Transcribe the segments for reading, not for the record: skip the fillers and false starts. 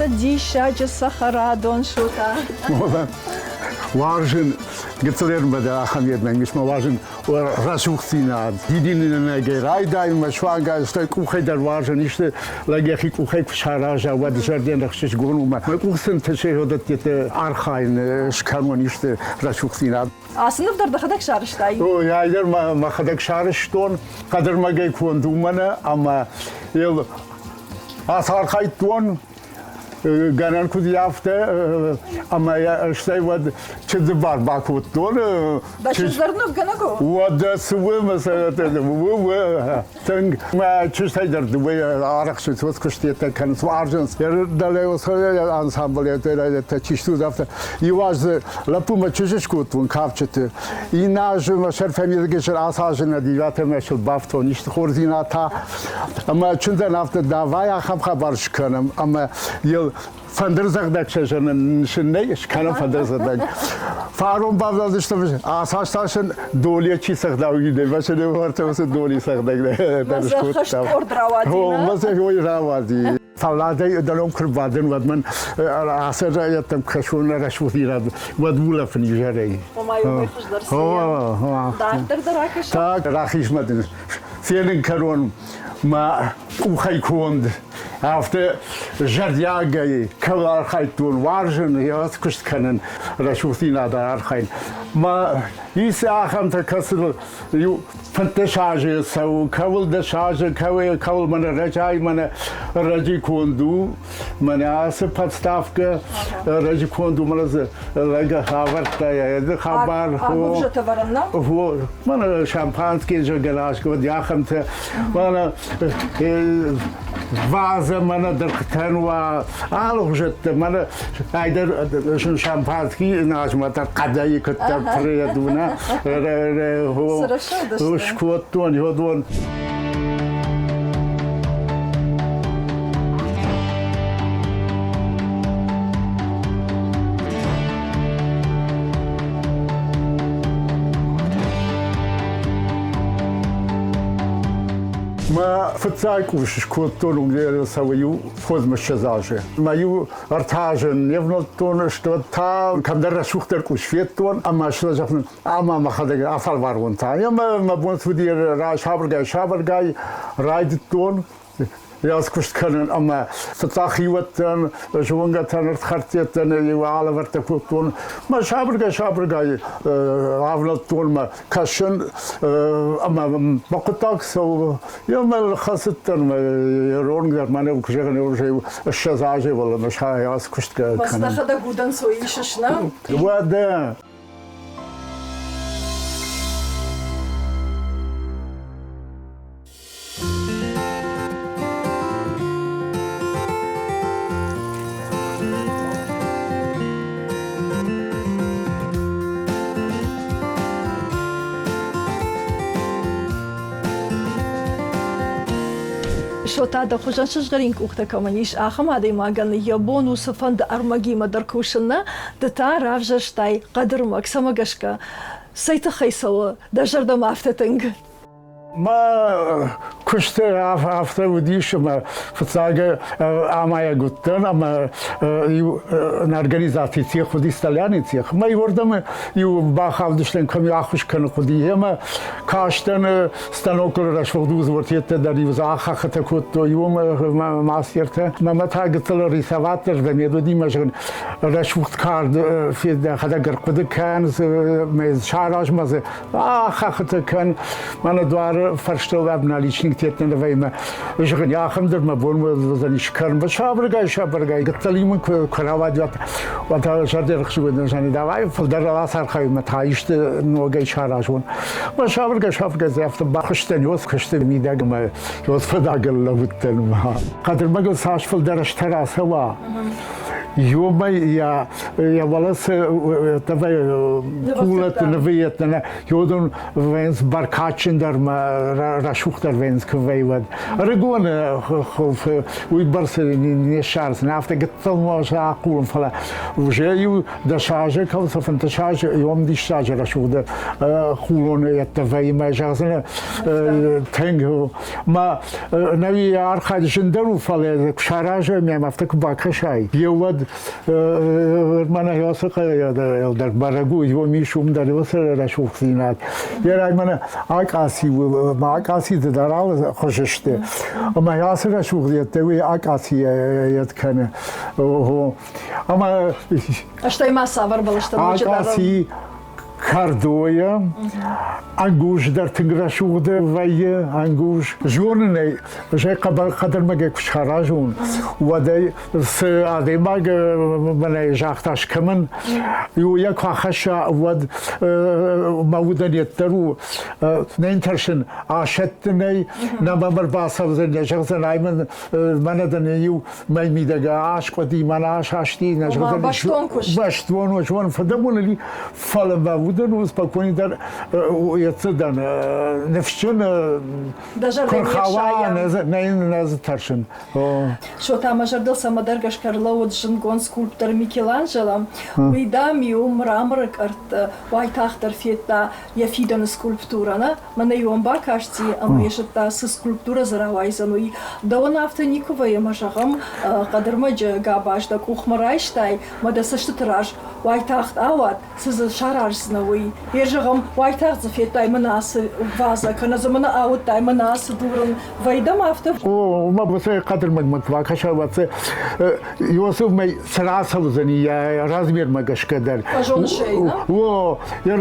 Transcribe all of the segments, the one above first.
Цы диссаджы цӕхӕрадон Шота! Уарзын гыццыл ӕрмӕдӕ ахӕм едмӕ ис мӕ уарзын рӕсугъддзинад. Дидинӕгӕй райдайынмӕ суанг стӕй къухӕй дӕр уарзын исты лӕг йӕхи къухӕй куы сараза, уӕд зӕрдӕйӕн ӕхсызгон у. Мӕ къух сын тысыгъдӕттӕ архайын скӕнон исты рӕсугъддзинад. Ацы ныв дӕр дӕхӕдӕг сарӕзтай? О, ӕгӕр мӕхӕдӕг сарӕзтон, хъӕдӕрмӕгӕй конд у мӕнӕ ӕмӕ йыл ацархайдтон гӕнӕн куыд и, афтӕ ӕмӕ йӕ стӕй уӕд чындзы бар бакодтон. Дӕ чындз дӕр нывгӕнӕг у? Уӕдӕ цы у, у, тынг. Мӕ чызтӕй дӕр дыууӕ арӕхсынц, уыцы куыстытӕ кӕнынц, уарзынц. Дӕлӕ ансамбль чи студ, афтӕ. Иу аз дзы лӕппумӕ чызджы скодтон кафджыты. Иннӕ аз мӕ сӕр фӕмидӕг ацы азы нӕ девятӕмӕ сыл бафтон исты хорздзинад та. Ӕмӕ чындзӕн афтӕ давай ахӕм хабар скӕнӕм, ӕмӕ йыл фӕндырдзӕгъдӕг сын нӕй, скӕнӕм фӕндырдзӕгъдӕг. Фарон бавдӕлдыстӕм, ацас сын доле чи цӕгъдау иде, мӕ уартӕ уыцы доли цӕгъдӕг дӕр скодтам. Мӕ рауади. Фӕлладӕй дӕлӕм куы рбадын, уӕд мӕн ацы райӕттӕм кӕсон рӕсугъддзинад, уӕд улӕфын изӕрӕй. Ома уымӕй хуыздӕр цы Дарддӕр дӕр акӕсӕм. Так, рахизмӕ дын фенын кӕнон мӕ къухӕй конд, афтӕ зӕрдиагӕй кӕуыл архайдтон, уарзын йӕ куыст кӕнын, рӕсугъддзинады архайын. Мӕ ис ахӕмтӕ, кӕцытыл иу 15 азы цӕуы, кӕуыл 10 азы, кӕуыл мӕнӕ рӕзӕй, мӕнӕ рӕджы конд у, мӕнӕ ацы подставкӕ рӕджы конд у, мӕнӕ дзы лӕг авӕрдта йӕ хабар. Агуывзӕтӕ вӕрӕн нӕ? Мӕнӕ шампанские зӕгъгӕ ласгӕ, ахӕмтӕ, мӕнӕ ваза, мӕнӕ дыргътӕн уа, алыхуызӕттӕ, мӕнӕ айдӕр шампанский назмӕ дӕр хъӕдӕй куыддӕр пырыйӕ скодтон, уыдон. Мӕ фыццаг къус скодтон уым цӕуы иу фондзмыссӕдз азы. Мӕ иу ӕртӕ азы не внӕлдтон, стӕй та кӕмдӕр рӕсугъддӕр къус федтон ӕмӕ зӕгъын, ӕмӕ мӕхӕдӕг афӕлварон та. Ӕмӕ мӕ бон цы уыди, сабыргай-сабыргай райдыдтон йӕ куыст кӕнын ӕмӕ фыццаг хиуӕттӕн, зонгӕтӕн, ӕрдхӕрдтӕн алӕвӕрдтӕ кодтон. Мӕ сабыргай-сабыргай ӕвнӕлдтон мӕ кӕсын ӕмӕ мӕ хъуыддаг цӕуы. Йемӕ хӕцыдтӕн мӕ ронг дӕр мӕнӕ куы зӕгъын, уже 20 азы вӕлы мӕ ацы куыст кӕнын. Дӕхӕдӕг удӕнцой исыс, нӕ? Уӕдӕ! Шота дӕ хуызӕн сызгъӕрин къухтӕ кӕмӕн ис, ахӕм адӕймагӕн йӕ бон у цыфӕнды ӕрмӕгимӕ дӕр кусын нӕ, ды та равзӕрстай хъӕдырмӕг, цӕмӕ гӕсгӕ? Цӕй тыххӕй цӕуы дӕ зӕрдӕмӕ афтӕ тынг? Мӕ куысты афтӕ уыдис, ӕмӕ фыццаг амайӕг уыдтӕн ӕмӕ иу организацийы цех уыди, столярный цех. Мӕ иуырдӕм иу бахаудыстӕн, кӕм ӕххуыс кӕнын хъуыди, ӕмӕ кастӕн станокыл рӕсугъд узортеттӕ дӕр-иу дзы ахӕххытӕ кодтой, уым мастертӕ. Мӕ та гыццыл рисовать дӕр дӕ уыди, мӕ зӕгъын, рӕсугъд кард федӕхӕдӕг ӕрхъуыды кӕн, сараз ма дзы ахӕххытӕ кӕн, мӕнӕ дуары фӕрстыл обналичник тетнӕ мӕ зӕгъын, ахӕм дӕр мӕ бон уыдзӕнис кӕн. Сабыргай, сабыргай, гыццыл мын куы рауад, уӕд та зӕрдӕрхсыгон зӕни, давай фылдӕр рацархайынмӕ та исты ногӕй саразон. Мӕ сабыргай, сабыргай афтӕ бахызтӕн, ёз куысты мидӕг ӕмӕ ёз фӕдагыл лӕууыдтӕн. Хъӕдырмӕгыл цас фылдӕр ӕзтӕ рацӕуа, Ёмӕ йӕ уӕлӕ цы хъулӕтты нывыйӕттӕ нӕ, йодон вӕййынц бӕркадджындӕр мӕ рӕсугъддӕр вӕййынц куы вӕййы, уӕд. Ӕрыгон уый бӕрц не ссардзынӕ, афтӕ гыццыл ахъулын, фӕлӕ уже иу 10 азы, кӕуыл 15 азы, йом диссаджы рӕсугъд хъулон йӕттӕ вӕййы мӕ зӕгъдзынӕ тынг мӕ нӕуи архайд зындӕр у, фӕлӕ куы саразӕм ӕмӕ афтӕ куы бакӕсай, еуӕд мӕнӕ ацы ӕлдар бӕрӕг у, иом ис уым дӕр уыцы рӕсугъддзинад. Йӕ мӕнӕ акъаци ма акъациты дӕр алы хуызы сты. Ӕмӕ ацы рӕсугъдйӕдтӕ уый акъацийӕд кӕны. Ого. Ӕмӕ Стӕй ма цавӕр бӕлӕстӕ ноджы дӕр? Акъаци кӕрдойӕ, ӕнгуз дӕр тынг рӕсугъд вӕййы, ӕнгуз. Зонын ӕй, зӕй хъӕдӕрмӕгӕй куы саразон, уӕд ӕй цы адӕймаг мӕнӕй загъта скӕмӕн, иу йӕ куы ахӕсса, уӕд мӕ удӕн йеддӕр у, нӕ йын тӕрсын асӕттынӕй, нӕ мӕм ӕрбацӕудзӕн, нӕ зӕгъдзӕн, ай мын мӕнӕ дын иу мӕй мидӕг аскъуыди, мӕнӕ асасти, нӕ зӕгъдзӕн. Бӕстон куыст. Бӕстон, зон фыдӕбон фӕлӕ мӕ удӕн у спокойно дӕр ецыдӕн ныфсджын куы нӕ нӕ дзы тӕрсын. Шота мӕ зӕрдыл цӕмӕдӕр гӕсгӕ ӕрлӕууыд зындгонд скульптор Микеланджело. Уый, дам-иу мраморы къӕртты уайтагъддӕр федта йӕ фидӕны скульптурӕ, нӕ? Мӕнӕ иуӕн бакасти ӕмӕ йӕ зыдта, цы скульптурӕ дзы рауайдзӕн, уый. Дӕуӕн афтӕ никуы вӕййы, ӕмӕ, зӕгъӕм, хъӕдырмӕджы гӕбаз дӕ къухмӕ райстай, мӕ дӕ цӕстыты раз уайтагъд ауад, цы дзы сараздзынӕ, уый. Йе, зӕгъӕм, уайтагъд дзы федтай мӕнӕ ацы вазӕ, кӕнӕ дзы мӕнӕ ауыдтай мӕнӕ ацы дурын. Вӕййы дӕм афтӕ? О, уымӕ уыцы хъӕдырмӕгмӕ куы бакӕсай, уӕд дзы Иосиф мӕ цы рацӕудзӕни йӕ размермӕ гӕсгӕ дӕр. Фӕзоныс ӕй, нӕ? О, йӕ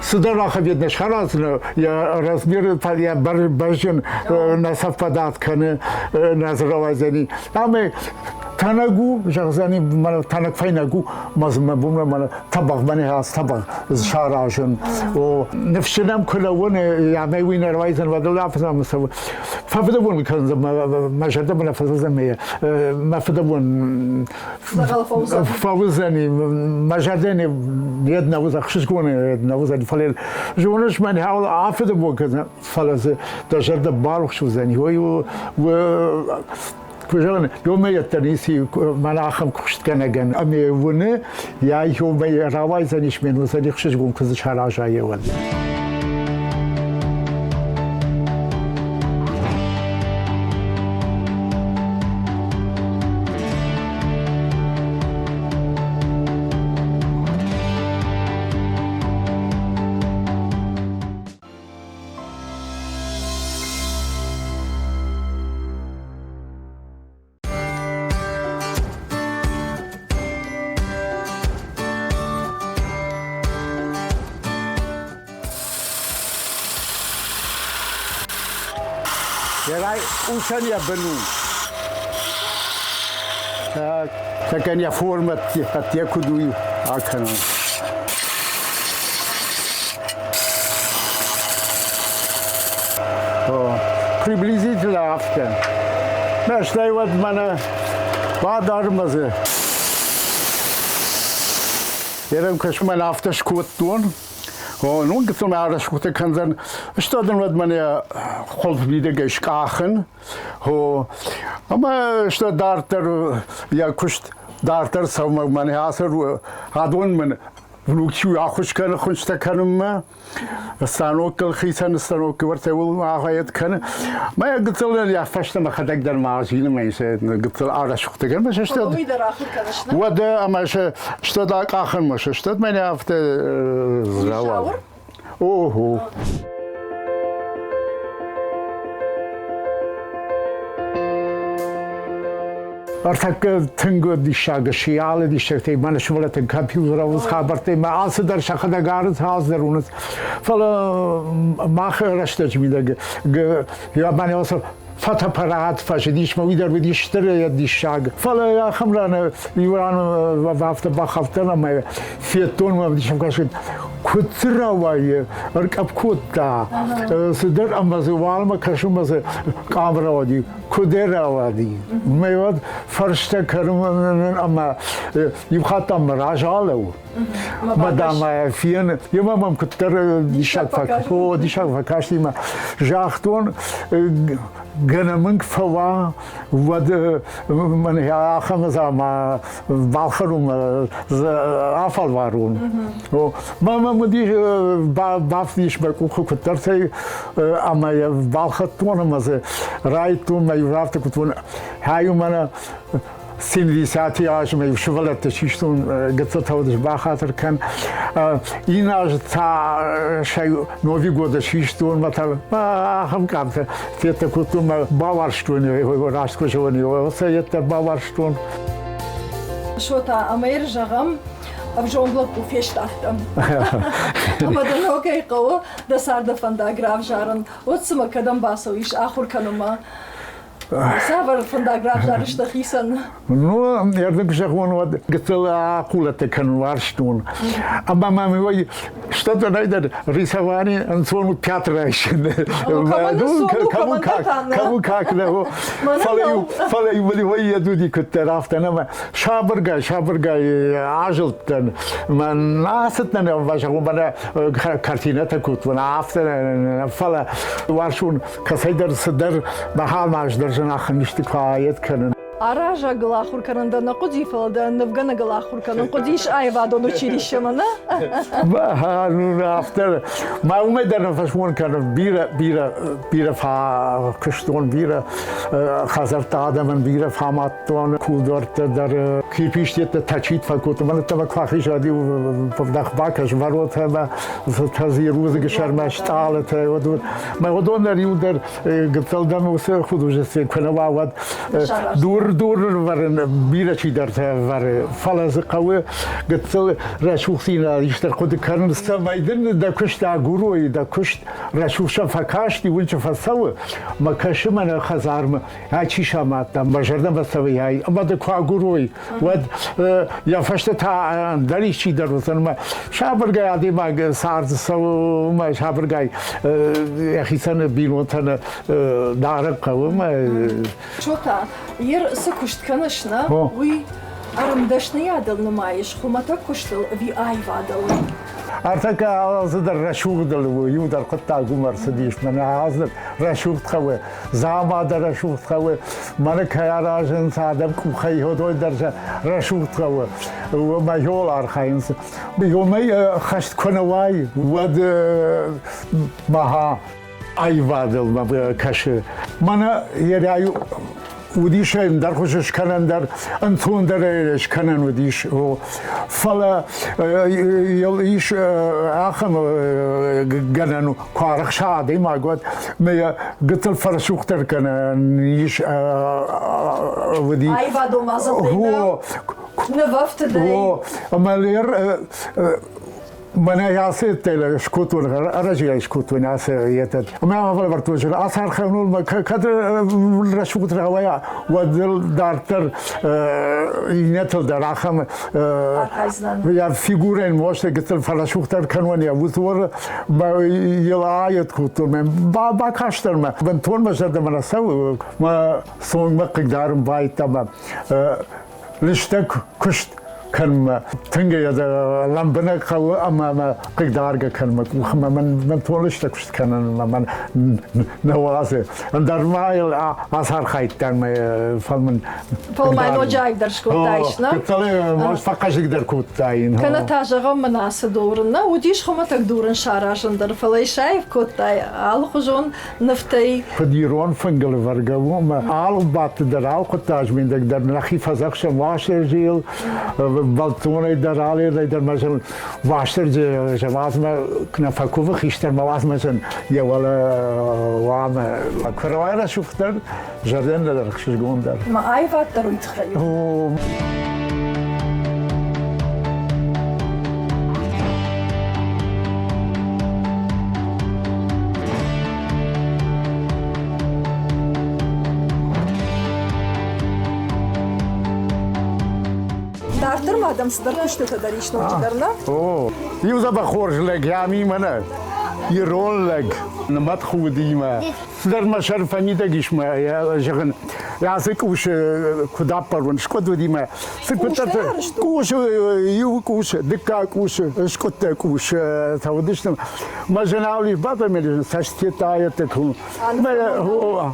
цыдӕр ахӕм нӕ сараздзынӕ, йӕ размер йӕ бӕзджын нӕ совпадат кӕны, нӕ дзы рауайдзӕни. Ӕмӕ тӕнӕг у, зӕгъдзӕни, мӕнӕ тӕнӕг фӕйнӕг у, мӕ мӕ бон мӕнӕ тӕбӕгъ мӕнӕ ацы тӕбӕгъ саразын. О, ныфсджын ӕм куы лӕууын, ӕмӕ уый нӕ рауайдзӕн, уӕд ыл афтӕ цӕуы. Фӕфыдӕбон кӕндзӕн, мӕ зӕрдӕ мӕ фӕзӕдзӕн мӕ фыдӕбон фӕуыдзӕни, мӕ зӕрдӕ не нӕ уыдзӕн, ӕхсызгон нӕ уыдзӕн, фӕлӕ зоныс, мӕн афыдӕбон кӕндзӕн, фӕлӕ дзы дӕ зӕрдӕ барухс уыдзӕни. Ой, куы зӕгъын, ёмӕ йеддӕр ницы мӕн ахӕм куыстгӕнӕгӕн ӕмӕ уыны, йӕ ёмӕ рауайдзӕнис мен уыдзӕни ӕхсызгон куы дзы сараза йӕ уӕд. Герай усӕн йӕ бын у. Такӕн йӕ формӕ йӕ куыд у акӕнын. Приблизительно афтӕ. Мӕстӕй уӕд мӕнӕ бадармӕ дзы. Ерӕм кӕсмӕн афтӕ скодтон. О, ну, гыццыл мӕ арӕсугъдтӕ кӕндзӕн. Стӕй дын уӕд мӕнӕ хуылф мидӕгӕй скъахын. О, ӕмӕ стӕй дарддӕр йӕ куыст дарддӕр цӕуы мӕнӕ ацы адон мын внук-иу ӕххуыс кӕны хуынчъытӕ кӕнынмӕ. Станокыл хицӕн станокы уӕртӕ уыл агъайӕд кӕны. Мӕ гыццыл йӕ фӕстӕ мӕхӕдӕг дӕр ма азилы мӕ гыццыл арӕсугъдтӕ кӕнын. Уый дӕр ахуыр кӕныс, нӕ? Уӕдӕ ӕмӕ стӕд акъахынмӕ сыстад мӕнӕ афтӕ рауад. Ого! Ӕртӕккӕ тынг диссаг сси алы диссӕгтӕй мӕнӕ сывӕллӕттӕн компьютеры хабӕрттӕй мӕ алцыдӕр сӕхӕдӕг арынц, алцыдӕр уынынц. Фӕлӕ мах рӕстӕджы мидӕг мӕнӕ Фотоаппарат фӕзындис, мӕ уый дӕр уыдис стыр диссаг. Фӕлӕ ахӕм ран иу ран афтӕ бахаудтӕн ӕмӕ федтон мӕ ӕвдисӕн кӕсын, куыд дзы рауайы, ӕркъӕпп кодта цыдӕр ӕмӕ дзы уалмӕ кӕсын мӕ дзы къам рауади, куыд рауади. Мӕ уӕд фӕрстӕ кӕнын ӕмӕ иу хатт ӕм мӕ разы алӕуу. Мадам фен, ема мӕм куыддӕр диссаг диссаг фӕкасти мӕ загътон, гӕнӕмӕнг фӕуа, уӕд мӕн ахӕм ӕма балхӕнун афӕлварун. Мӕ мӕм уыди бафтыдис мӕ къухы куыддӕртӕй ӕмӕ йӕ балхӕдтон ӕмӕ дзы райдтон мӕ иу рафты куыдтон, хай мӕнӕ 70 азмӕ иу сывӕллӕтты систон гыццылтӕ уыдыс бахатыр кӕн. Иннӕ аз та сӕ Новый годы систон мӕ та ахӕм къамтӕ федтӕ кодтон мӕ бауарзтон раст куы зӕгъон, сӕ йедтӕ бауарзтон. Шота, ӕмӕ йын зӕгъӕм, ӕвзонг лӕппу фестадтӕн. Ӕмӕ дӕ ногӕй хъӕуы дӕ царды фӕндаг равзарын. Уӕд цымӕ кӕдӕм бацӕуис ахуыр кӕнынмӕ? Цавӕр фӕндаг равзарыс дӕхицӕн? Ну, ӕрдӕг зӕгъон, уӕд гыццыл ахъулӕттӕ кӕнын уарзтон. Ӕмӕ мӕм уый что-то найдет рисование ӕнцон у театр райсын. Кому как, кому как, фӕлӕ-иу фӕлӕ-иу уый йӕ дуди куыддӕр афтӕ нӕ сабыргай, сабыргай азылдтӕн. Мӕн ацыдтӕн зӕгъон, мӕнӕ картинӕтӕ кодтон, афтӕ фӕлӕ уарзон кӕцӕйдӕр цыдӕр махӕм аз дӕр зынахын исты куы ает кӕнын. Аразӕгыл ахуыр кӕнын дӕ нӕ хъуыди, фӕлӕ дӕ нывгӕнӕгыл ахуыр кӕнын хъуыдис аивадон училищемӕ, нӕ? Афтӕ ма уымӕй дӕр нӕ фӕсмон кӕнын. Бирӕ, бирӕ, бирӕ фӕкуыстон, бирӕ хӕдзӕрттӕ адӕмӕн бирӕ фӕамадтон, кулдуӕрттӕ дӕр кирпичтӕ тачит фӕкодтон. Мӕнӕ тӕмӕ куы ахизӕд иу бакӕс воротӕмӕ, тӕзи рудзынгы сӕрмӕ стъалытӕ, Мӕ уыдон дӕр иу дӕр гыццыл дӕм уыцы художестве куы нӕ уа, уӕд дур дур вӕрын бирӕ чидӕртӕ вӕры, фӕлӕ дзы хъӕуы гыццыл рӕсугъддзинад исты хъуыды кӕнын, цӕмӕй дын дӕ куыст агурой, дӕ куыст рӕсугъд фӕкасти, уынчы фӕцӕуы, мӕ кӕсы мӕнӕ хӕдзармӕ, ай чи самадта, мӕ зӕрдӕмӕ цӕуы ай, ӕмӕ дӕ куы агурой, уӕд йӕ фӕстӕ та ӕндӕр исчи дӕр уыдзӕн ӕмӕ сабыргай адӕймаг царды цӕуы, уымӕ сабыргай йӕхицӕн бинонтӕн дарын хъӕуы. Шота, ер цы куыст кӕныс, нӕ, уый ӕрмдӕсныйадыл нымайыс, хуымӕтӕг куыстыл ӕви аивадыл? Ӕртӕккӕ алцыдӕр рӕсугъдыл у, иу дӕр хъуыддаг уым ӕрцыдис. Мӕнӕ алцыдӕр рӕсугъд хъӕуы, Дзаума дӕр рӕсугъд хъӕуы, мӕнӕ кӕй аразынц адӕм къухӕй, уыдон дӕр сӕ рӕсугъд хъӕуы. Уымӕ йол архайынц. Уымӕй хӕст куы нӕ уай, уӕд маха аивадыл кӕсы. Мӕнӕ ерӕй уыдис ӕндӕр хуызы скӕнӕн дӕр, ӕнцондӕр скӕнӕн уыдис. Фӕлӕ йыл ис ахӕм гӕнӕн, куы арӕхса адӕймаг, уӕд мӕ йӕ гыццыл фӕрӕсугъддӕр кӕнӕн ис уыди. Аивадон мадзӕлттӕй нывӕфтыдӕй. Ӕмӕ мӕнӕ ацы скодтон, ӕрӕджыйӕ скодтон ацы етӕд. Ӕмӕ афӕлвӕрдтон, ацы архайыныл кӕд рӕсугъд рауайа, уӕд дарддӕр иннӕтыл дӕр ахӕм йӕ фигурӕйӕн мосты гыццыл фӕрӕсугъддӕр кӕнон йӕ уыцы йыл ает кодтон, бакастӕн мӕ, бынтон мӕ зӕрдӕмӕ нӕ цӕуы, мӕ цонгмӕ хъыгдарын байдта мӕ лыстӕг куыст кӕнынмӕ тынг лӕмбынӕг хъӕуы ӕмӕ мӕ хъыгдаргӕ кӕнынмӕ къухмӕ мӕн бынтон лыстӕг куыст кӕнынмӕ мӕн нӕ уадзы. Ӕндӕр ма йыл ацархайдтам фӕлмӕн. Фӕлмӕн ноджы аивдӕр скодтаис, нӕ? Фӕхъӕздыгдӕр кодтаин. Кӕнӕ та зӕгъӕм, мӕн ацы дурын нӕ уыдис хуымӕтӕг дурын саразын дӕр, фӕлӕ саив кодтай алыхуызон нывтӕй. Куыд ирон фынгыл ӕвӕргӕ у, ӕмӕ алы бадты дӕр, алы хъуыддаджы мидӕг дӕр нӕхи фӕдзӕхсӕм Уастырджийыл, бӕлццонӕй дӕр, алӕй дӕр мӕ зын Уастырджи уадзмӕ нӕ фӕкувы хистӕрмӕ уадзмӕ зын йӕ уӕлӕ уамӕ куы рауайа рӕсугъддӕр, зӕрдӕн дӕр ӕхсызгондӕр. Мӕ аивад дӕр уый тыххӕй у. дӕм цыдӕр куыстытӕ дӕр ис ноджыдӕр, нӕ? О, иу дзӕбӕх хорз лӕг ами мӕнӕ, ирон лӕг, нымӕт худимӕ. Цыдӕр мӕ сӕр фӕмидӕг ис мӕ, зӕгъын, ацы къусы куыд аппарон, скъуыд уыди мӕ. Цы куыддӕрты къусы, иу къус, дыккаг къус, скъуыдтӕ къус та уыдысты. Мӕ зынал бапамелис, цӕстытӕ куы.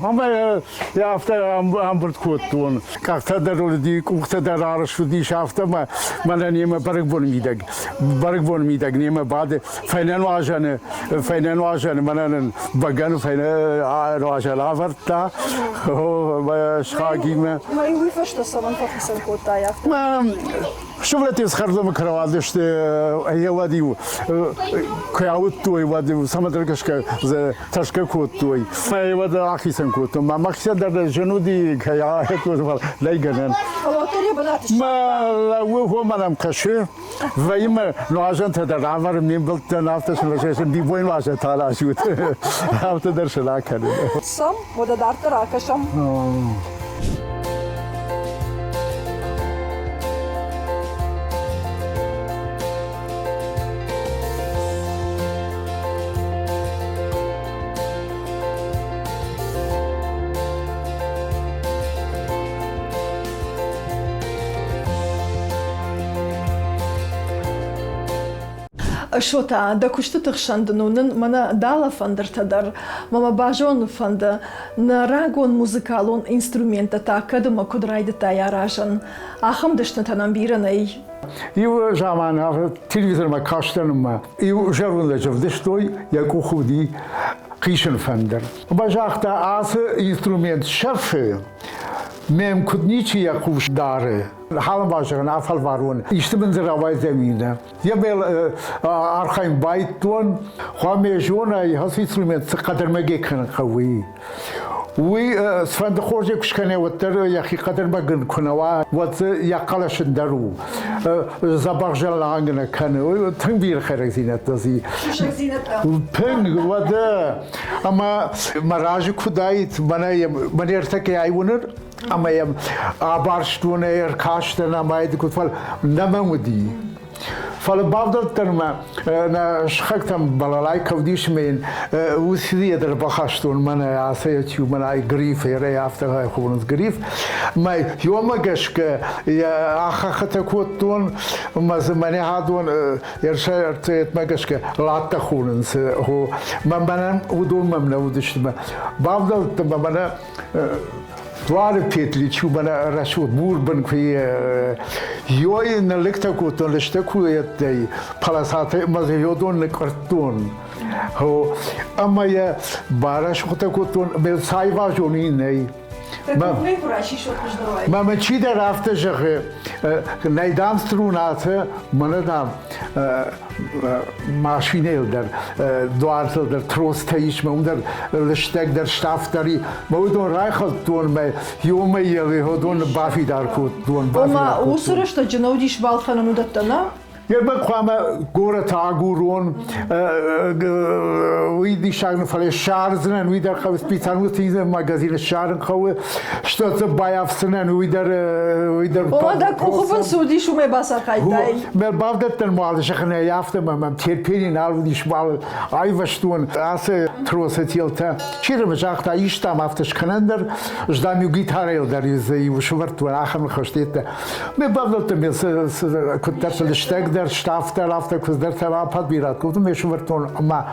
Ӕмӕ афтӕ ӕмбырд кодтон. Къӕхтӕ дӕр уыди, къухтӕ дӕр арӕзт уыдис, афтӕ мӕ мӕнӕ немӕ бӕрӕгбоны мидӕг, бӕрӕгбоны мидӕг немӕ бады фӕйнӕ нуазӕны, фӕйнӕ нуазӕны мӕнӕ нын бӕгӕны фӕйнӕ нуазӕн авӕрдта схагимӕ. Мӕ уый фӕстӕ цӕмӕн фӕхицӕн кодтай афтӕ? Сывӕллӕттӕ схӕрдзӕмы куы рауадысты, уӕд-иу куы ауыдтой, уӕд-иу цӕмӕдӕр гӕсгӕ тӕрсгӕ кодтой. Мӕ уӕд ахицӕн кодтон. Мӕ мӕхицӕн дӕр зын уыди, кӕй ахӕтон, нӕй гӕнӕн. Мӕ лӕууы уымӕн ӕм кӕсы. Вӕййы мӕ нуазӕнтӕ дӕр равӕрын ме мбӕлттӕн, афтӕ сын бибойы нуазӕнтӕ аразут. Афтӕ дӕр сын акӕнын. Цӕм, уӕдӕ дарддӕр акӕсӕм. Шота, дӕ куыстыты хсӕн дын уынын мӕнӕ дала фӕндыртӕ дӕр. Мӕ мӕ базоныны фӕнды, нӕ рагон музыкалон инструменттӕ та кӕд ӕмӕ куыд райдыдтай аразын? Ахӕм дӕснытӕ нӕм бирӕ нӕй. Иу заман телевизормӕ кастӕн ӕмӕ иу зӕронд лӕджы ӕвдыстой, йӕ къухы уыди хъисын фӕндыр. Ӕмӕ загъта, ацы инструмент сӕфы, мӕм куыд ничи йӕ хъус дары, халын зӕгъын, афӕлварон, исты мын дзы рауайдзӕни нӕ. Йӕ бел архайын байдтон, хъуамӕ зонай, ацы инструмент цы хъӕдӕрмӕгӕй кӕнын хъӕуы. Уый цыфӕнды хорзӕй куы скӕна, уӕддӕр йӕхи хъӕдӕрмӕг ын куы нӕ уа, уӕд дзы йӕ хъӕлӕс ӕндӕр у. Дзӕбӕх зӕлланг нӕ кӕны. Тынг бирӕ хӕрӕгдзинӕдтӕ дзы. Тынг, уӕдӕ. Ӕмӕ мӕ разы куы уыдаид, мӕнӕ мӕнӕ ӕртӕккӕ ай уынын, ӕмӕ йӕм абарстон, ӕркастӕн ӕмӕ куыд, фӕлӕ нӕ мӕм уыди. Фӕлӕ бавдӕлдтӕн мӕ нӕ сыхӕгтӕм балалайка уыдис ӕмӕ йын уыцы дӕр бахастон мӕнӕ ацы чи мӕнӕ гриф, ерӕй афтӕ хонынц гриф. Мӕ йомӕ гӕсгӕ йӕ ахӕххытӕ кодтон, ӕмӕ дзы мӕнӕ адон ӕртӕ гӕсгӕ латтӕ хонынц. Мӕ мӕнӕн уыдон мӕм нӕ уыдысты. Бавдӕлдтӕн мӕ мӕнӕ Дуары петли чумӕнӕ рӕсугъд бурбын куы ёй ныллыгтӕ кодтон, лыстӕг куы паласатӕ ӕмӕ дзы ёдон ныкъуырдтон. Ӕмӕ йӕ барӕсугъдтӕ кодтон, ӕмӕ цайвазон нӕй. Мӕ мӕ чидӕр афтӕ зӕгъы, нӕй дам струнатӕ, мӕнӕ дам машинӕйыл дӕр, дуартыл дӕр тростӕ ис, мӕ уым дӕр лыстӕг дӕр ставддӕр и. Мӕ уыдон райхӕлдтон, мӕ иумӕ йӕ уыдон бафидар кодтон. Ома уыцы рӕстӕджы нӕ уыдис балхӕнӕн уыдӕттӕ, нӕ? Йемӕ хъуамӕ горӕты агурон, уый диссаг нӕ, фӕлӕ ссардзынӕн, уый дӕр хъӕуы специалон магазины ссарын хъӕуы, стӕй дзы байафдзынӕн, уый дӕр уый дӕр. Ома дӕ къухы бын цы уыдис, уымӕй бацархайдтай? Мӕ бавдӕдтӕн уал зӕгъынӕй, афтӕ мӕм терпени нал уыдис, уал айвӕзтон ацы тросы телтӕ. Чи загъта, ис дам афтӕ скӕнӕн дӕр, ӕз дам иу гитарӕйыл дӕр иу сывӕрдтон ахӕм ныхӕстӕ. Ме бавдӕлдтӕн ме куыддӕр лыстӕгдӕр, ставддӕр, афтӕ куыддӕртӕ рапад бирӕ кодтон, ме сывӕрдтон ӕмӕ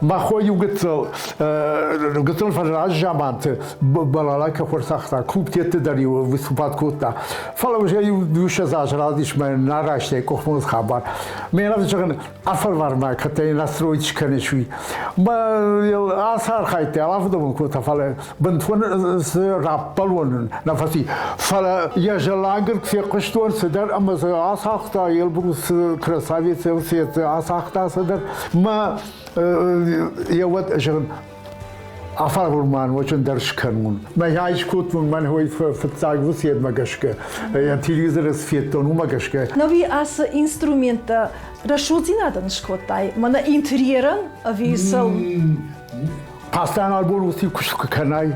мӕ хо иу гыццыл гыццыл фӕразы заманты балалайка хуырцагъта, клубтетты дӕр-иу выступать кодта. Фӕлӕ уже иу 20 азы радис мӕ нӕ райстӕй къухмонд хабар. Ме зӕгъын, афӕлвар-ма, кӕд дӕ настроить скӕныс, уый. Мӕ ацы архайдта, афтӕ кодта, фӕлӕ бынтон цы раппӕлон нӕ фӕци. Фӕлӕ йӕ зӕлангыл фехъуыстон цыдӕр ӕмӕ дзы ацагъта Елбрус красавец ацагъта цыдӕр. Мӕ йӕ уӕд зӕгъын, афарвурман уочындӕр скӕнун. Мӕ хай скодтон мӕн хой фыццаг уыцедмӕ гӕсгӕ, телевизоры федтон, уымӕ гӕсгӕ. Нӕуи ацы инструменттӕ рӕсугъддзинадӕн скодтай? Мӕнӕ интерьерӕн ӕви сыл? Постоянно альбом уыцы куыст куы кӕнай,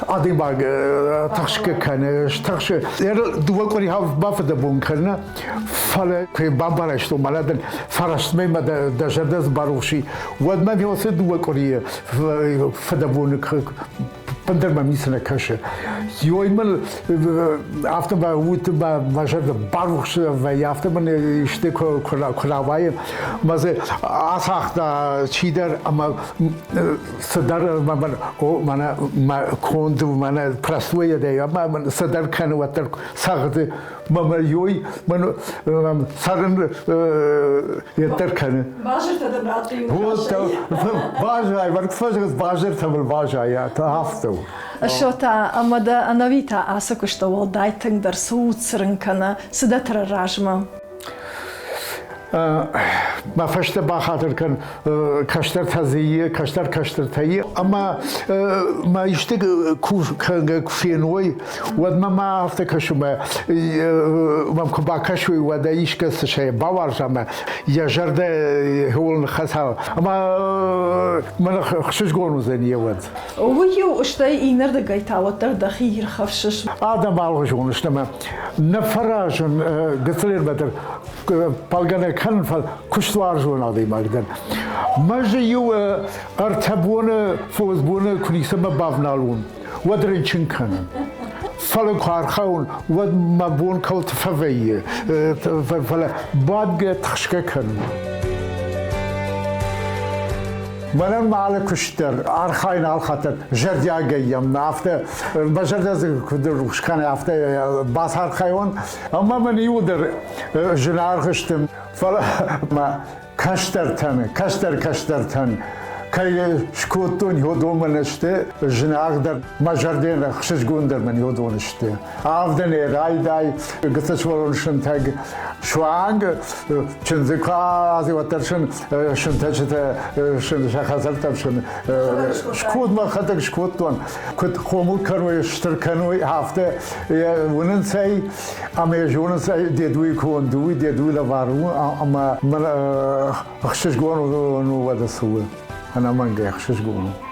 Адӕймаг тыхсгӕ кӕны, стыхсы. Дыууӕ къуыри бафыдӕбон кӕны, фӕлӕ куы бамбӕрстон, мӕнӕ дын фӕрӕстмӕ мӕ дӕ зӕрдӕ барухси, уӕд мӕм уыцы дыууӕ къуырийы фыдӕбоны ӕндӕр мӕм ницы нӕ кӕсы. Йой мын афтӕ мӕ уд мӕ зӕрдӕ барухс вӕййы, афтӕ мын исты куы рауайы, мӕ дзы ацагъта чидӕр ӕмӕ цыдӕр мӕ о мӕнӕ мӕ конд мӕнӕ простое дӕ ӕмӕ мын цыдӕр кӕны уӕддӕр цагъды мӕ йой мӕн цӕрын йеддӕр кӕны. Базыртӕ дын радтой. Базай, фӕзыгъд базыртӕ мыл базайа, афтӕ у. Шота, ӕмӕ дӕ ӕнӕуи та ацы куысты уӕлдай тынгдӕр цы удцырын кӕны, цы дӕ тыры размӕ? Мӕ фӕстӕ бахатыр кӕн, кӕстӕртӕ дзы и, кӕстӕр кӕстӕртӕ и, ӕмӕ мӕ исты куы феной, уӕд мӕ ма афтӕ кӕсы, мӕ мӕм куы бакӕсой, уӕд ӕй искӕцы сӕ бауарза мӕ йӕ зӕрдӕ хиуыл ныххӕца, ӕмӕ мӕн ӕхсызгон уыдзӕни йӕ уӕд. Уый-иу стӕй иннӕрдыгӕй та уӕддӕр дӕхи ирхӕфсыс. Адӕм алгъуызон сты ӕмӕ нӕ фӕразын гыццылермӕ дӕр палгӕ нӕ кӕнын, фӕлӕ куыстуарзон адӕймаг дӕн. Мӕ дзы иу ӕртӕ боны, фондз боны куы ницӕмӕ бавналон, уӕд рынчын кӕнын. Фӕлӕ куы архайон, уӕд мӕ бон кӕуылты фӕвӕййы, фӕлӕ бадгӕ тыхсгӕ кӕнын. Мӕнӕн мӕ алы куыст дӕр архайын алхатт зӕрдиагӕй йӕм, афтӕ мӕ зӕрдӕ дзы куыд рухс кӕны, афтӕ бацархайон. Ӕмӕ мын иуылдӕр зынаргъ сты, фӕлӕ мӕ кӕстӕртӕн, кӕстӕр кӕстӕртӕн кӕй скодтон, уыдон мын сты зынаргъдӕр, мӕ зӕрдӕйӕн ӕхсызгондӕр мын уыдон сты. Авдӕнӕй райдай, гыццыл сывӕллон сынтӕг, суанг чындзы куы ази, уӕддӕр сын сынтӕджытӕ сӕ хӕдзӕрттӕм сын скод мӕхӕдӕг скодтон. Куыд хъомыл кӕной, стыр кӕной, афтӕ уынынц ӕй ӕмӕ йӕ зонынц ӕй, дедуйы конд у, дедуйы лӕвар у ӕмӕ мын ӕхсызгон у, уӕдӕ цы у, ӕнӕмӕнгӕй ӕхсызгон у.